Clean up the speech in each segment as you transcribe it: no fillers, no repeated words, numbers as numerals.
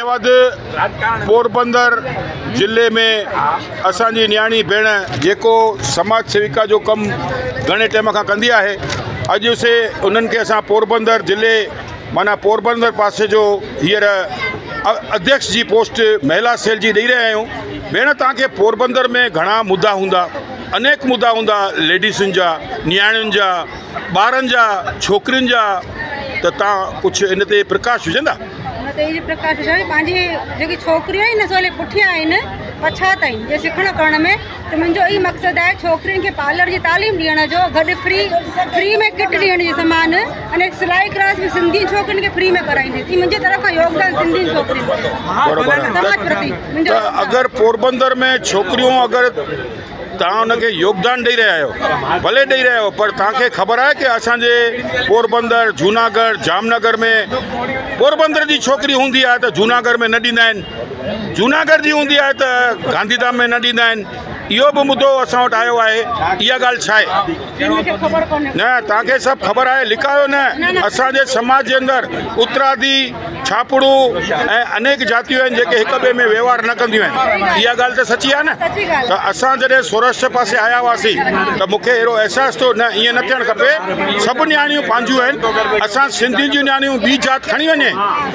وڌ پوربندر ضلعي ۾ اسان جي نياڻي ڀيڻ جيڪو سماج سيوڪا جو ڪم گهڻي ٽائيم کان ڪندي آهي اڄ سي انهن کي اسان پوربندر ضلعي معنيٰ پوربندر پاسي جو هينئر اڌيڪش جي پوسٽ مهلا سيل جي ڏئي رهيا آهيون ڀيڻ توهان کي پوربندر ۾ گهڻا مدا هوندا انيڪ مدا هوندا ليڊيزن جا نياڻين جا ٻارن جا ڇوڪرين جا ته توهان ڪجهه ان تي پرڪاش وجهندا. ان تي اهو پرڪاش وجهان پنهنجي جيڪي ڇوڪريون آهن نه سو الائي پٺيان آهن پڇات آهن جي سکڻ ڪرڻ ۾ ته منهنجو اهو مقصد آهي ڇوڪرين کي پارلر جي تعليم ڏيڻ جو گڏ فري فري ۾ ڪٽ ڏيڻ جي سامان اني سلائي ڪلاس به سنڌي ڇوڪرين کي فري ۾ ڪرائينديس هي منهنجي طرف کان يوگدان سنڌي ڇوڪرين بروبر سماج پرتي منهنجو ته اگر پوربندر ۾ ڇوڪريون اگر توهان ان کي يوگدان ڏئي رهيا آهيو ڀلي ڏئي رهيا آهيو پر توهان کي خبر آهي ڪي اسان جي پوربندر جوناگڙهه جامنگر ۾ پوربندر جي ڇوڪري هوندي آهي ته جوناگڙهه ۾ نه ڏيندا آهن جوناگڙهه جي هوندي آهي ته گانڌيڌام ۾ نه ڏيندا آهن اهو به مدو اسان وٽ آيو آهي اها ڳالهه ڇا آهي نه توهان کي سڀ خبر آهي لڪايو نه اسان جي سماج جي اندر اترادي ڇاپڙو ۽ انيڪ جاتيون آهن جيڪي هڪ ٻئي ۾ وهنوار نه ڪنديون آهن اها ڳالهه ته سچي آهي نه ته اسان جڏهن سوراشٽر پاسي آيا هئاسين ته مون کي اهڙو احساس ٿيو نه ائين نه ٿيڻ کپي سڀ نياڻيون پنهنجون آهن اسان سنڌين جون نياڻيون ٻي جات کڻي وڃي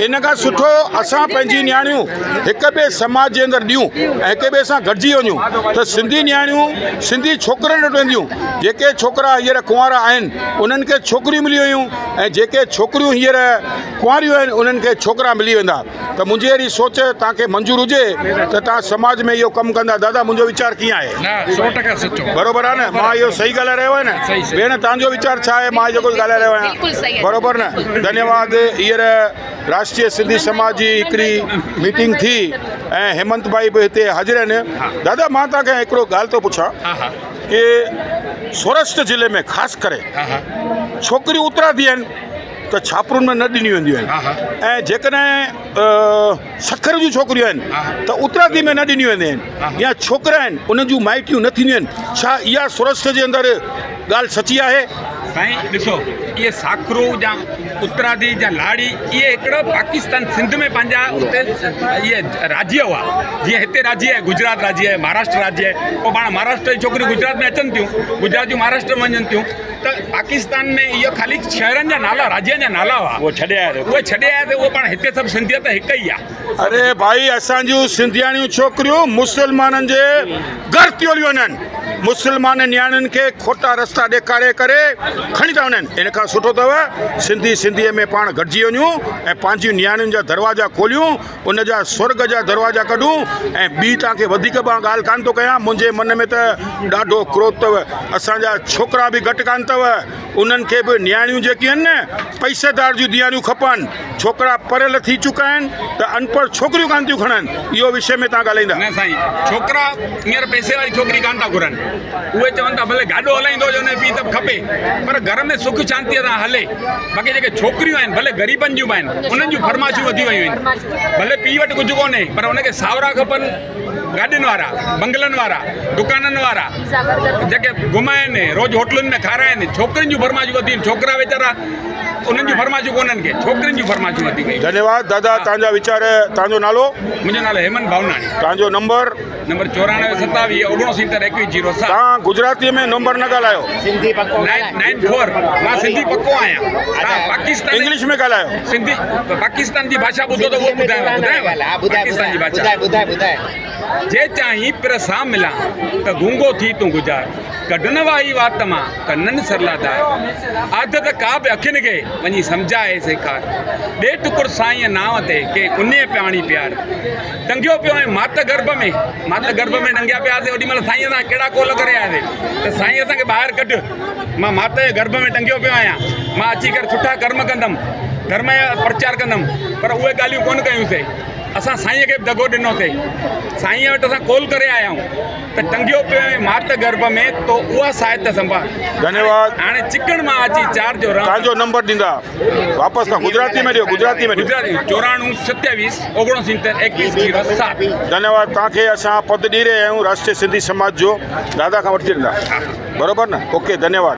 ان کان سٺو اسان پنهنجي نياڻيون هڪ ٻئي سماج جي اندر ڏيون ۽ هڪ ٻئي سان گڏجي وڃون ته سنڌي نياڻيون سنڌي ڇوڪرن وٽ وينديون جيڪي ڇوڪرا هينئر ڪنوارا آهن انهن کي ڇوڪريون ملي ويون ۽ جيڪي ڇوڪريون هينئر ڪنواريون آهن انهن کي ڇوڪرا ملي ويندا ته منهنجي اهڙي سوچ توهان کي منظور هجي ته توهان سماج ۾ اهو ڪم ڪندا دادا منهنجو ويچار ڪيئن آهي نه سو ٽڪا سچو بروبر آهي نه مان اهو صحيح ڳالهائي رهيو آهيان نه ڀيڻ توهان جو ويچار ڇا آهي مان جيڪو ڳالهائي رهيو آهيان بروبر نه ڌنيواد هينئر راشٽريه سنڌي سماج جي هڪڙي ميٽنگ ٿي ۽ هيمنت ڀائي به هتي حاضر آهن دادا مان توهان کان هڪڙو ڳالهه ٿو پڇان ڪي سوراشٽر ضلعي ۾ خاص ڪري ڇوڪريون اترادي آهن ته ڇاپرن ۾ نه ڏنيون وينديون آهن ۽ جيڪڏهن سکر جون ڇوڪريون آهن ته اترادي ۾ نه ڏنيون وينديون آهن يا ڇوڪرا آهن انهن جون مائٽيون نه ٿينديون آهن ڇا اها سرشت جي اندر ڳالهه سچي آهي؟ سائين ڏسو اهي ساکرو جا اترادي جا لاڙي اهي هڪڙو پاڪستان سنڌ ۾ پنهنجا اتي اهي راجيه هئا جيئن هتي راجيه آهي گجرات راجيه آهي مهاراشٽر راجيه آهي پوء پاڻ مهاراشٽر جون ڇوڪريون گجرات ۾ اچن ٿيون گجرات جون مهاراشٽر ۾ وڃن ٿيون ته پاڪستان ۾ اهو خالي شهرن جا نالا راجين جا نالا هئا اهي ڇڏي آيا اهي ڇڏي آيا ته اهو پاڻ هتي سڀ سنڌيت هڪ ئي آهي. اري ڀائي اسان جون سنڌياڻيون ڇوڪريون مسلمانن جي گهر ٿيون هليون وڃن مسلمان نياڻين کي کوٽا رستا ڏيکاري ڪري کڻي ٿا وڃن ان کان سٺو اٿو سنڌي سنڌي ۾ پاڻ گڏجي وڃون ۽ پنهنجي نياڻين جا دروازا کوليون ان جا سرڳ جا دروازا ڪڍون ۽ ٻي توهان کي وڌيڪ مان ڳالهه ڪانه ٿو ڪيان منهنجي من ۾ ته ڏاڍو ڪروڌ اٿو اسان جا ڇوڪرا به گهٽ ڪانه اٿو انهن کي به نياڻيون جيڪي آهن نه پئسيدار جون ڌيئاريون کپن ڇوڪرا پڙهيل ٿي چڪا آهن ته انپڙهه ڇوڪريون ڪانه ٿيون کڻن اهو وشي ۾ توهان ڳالهائيندا. نه سائين ڇوڪرا هينئر پئسي واري ڇوڪري ڪانه ٿا گهرن اهي چون ٿا ڀلي گاڏو هلائيندو هجي ان جو پيء ته به کپي پر گهر ۾ سک شانتيء سان هلي باقي جيڪي ڇوڪريون آهن ڀلي غريبن جون به آهن انهن جون فرمائشون وڌي ويون آهن ڀلي پيء وٽ ڪجهه ڪونهي پر ان کي ساهورا کپن گاڏين وارا بنگلن وارا دڪانن وارا جيڪي گهمائن روز هوٽلن ۾ کارائن ڇوڪرين جون فرمائشون وڌي ويون ڇوڪرا ويچارا انهن جون فرمائشون ڪونهن ڪي ڇوڪرين جون فرمائشون وڌي ويون. ڌنيواد دادا توهان جا ويچار توهان جو نالو. منهنجو نالو هيمن ڀاوناڻي. توهان جو نمبر. نمبر 94 27 69 21 0 7. توهان گجراتي ۾ نمبر نه ڳالهايو. سنڌي پڪو ڳالهايو. نائن فور مان سنڌي پڪو آهيان تان پاڪستان انگلش ۾ ڳالهايو. سنڌي پاڪستان جي ڀاشا ٻڌو ته اهو ٻڌايانو ٻڌايانو پاڪستان جي ڀاشا ٻڌاء ٻڌاء ٻڌاء. جي چاهين پر سان ملان ته گونگو ٿي تون گذار ڪڍ نه واهي وات مان ته نن سرلا دار عادت ڪا به اکين کي وڃي سمجهائي سيکار ڏي ٽڪر سائينء نانء تي ڪنهن انهيء پياڻي پيار. ٽنگيو پيو آهين مات گرڀ ۾، مات گرڀ ۾ ٽنگيا پيا هئاسين، اوڏي مهل سائينء سان ڪهڙا قول ڪري آياسين ته سائين اسان کي ٻاهر ڪڍ، مان مات جي گرڀ ۾ ٽنگيو پيو آهيان، مان اچي ڪري سٺا ڪرم ڪندم، ڌرم جو پرچار ڪندم، پر اهي ڳالهيون ڪونه ڪيونسين، اسان سائينء کي به دغو ڏنوسين، سائينء وٽ اسان قول ڪري آيا آهيون ته ٽنگيو پيو آهين مات گرڀ ۾، تو اها ساهت سنڀال. ڌنيواد. هاڻي چڪڻ مان اچي چار جو رهان. تان جو نمبر ڏيندا. واپس کان گجراتي ۾ ڏيو گجراتي ۾ ڏيو. گجراتي 94 27 69 21 0 7. ڌنيواد توهان کي اسان پد ڏئي رهيا آهيون راشٽريه سنڌي سماج جو دادا کان وٺجي ڏيندا بروبر نه اوڪي ڌنيواد.